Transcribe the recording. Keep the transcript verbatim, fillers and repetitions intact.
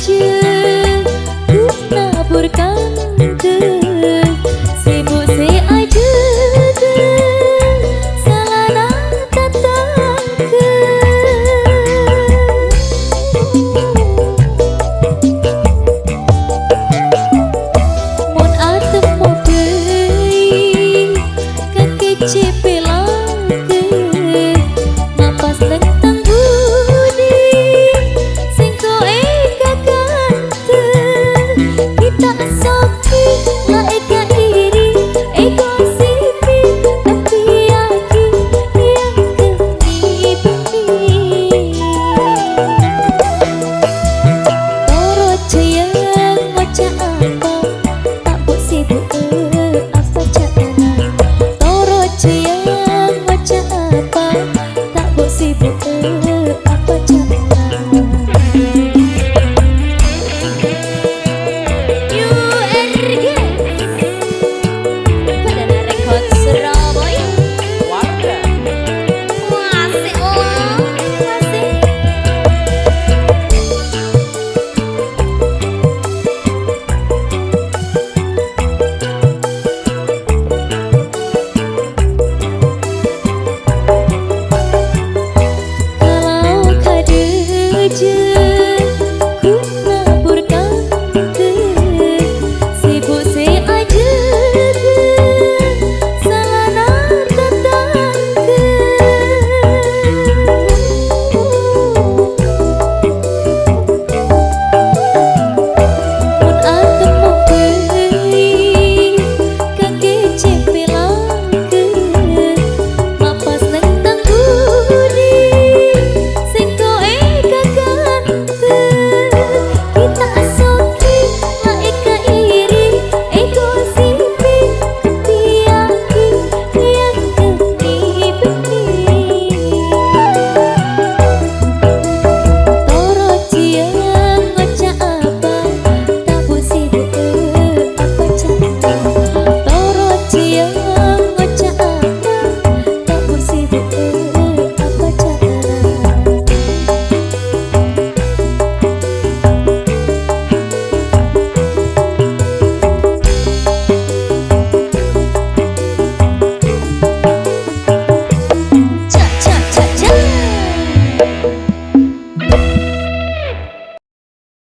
Gu' nabur kandhâ, sibuk sè ajâgâ, salana tatangghâ. Mon atemmo bhâi, kakè cè' pèlakè, napas neng tang budi, sèngko' èkakandhâ. Ghi' ta' soghi, la èkairi, ègosipi, èpèyaghi, yang kemi-bemi. Toro' jâ' ngoca' apa, ta' bu'-sibuk apa ca'na. Toro' jâ' ngoca' apa, ta' bu'-sibuk apa ca'na. U R G. Padana Record Surabaya. Warga. Wasik, oh, wasik. Kalau kadhâjâ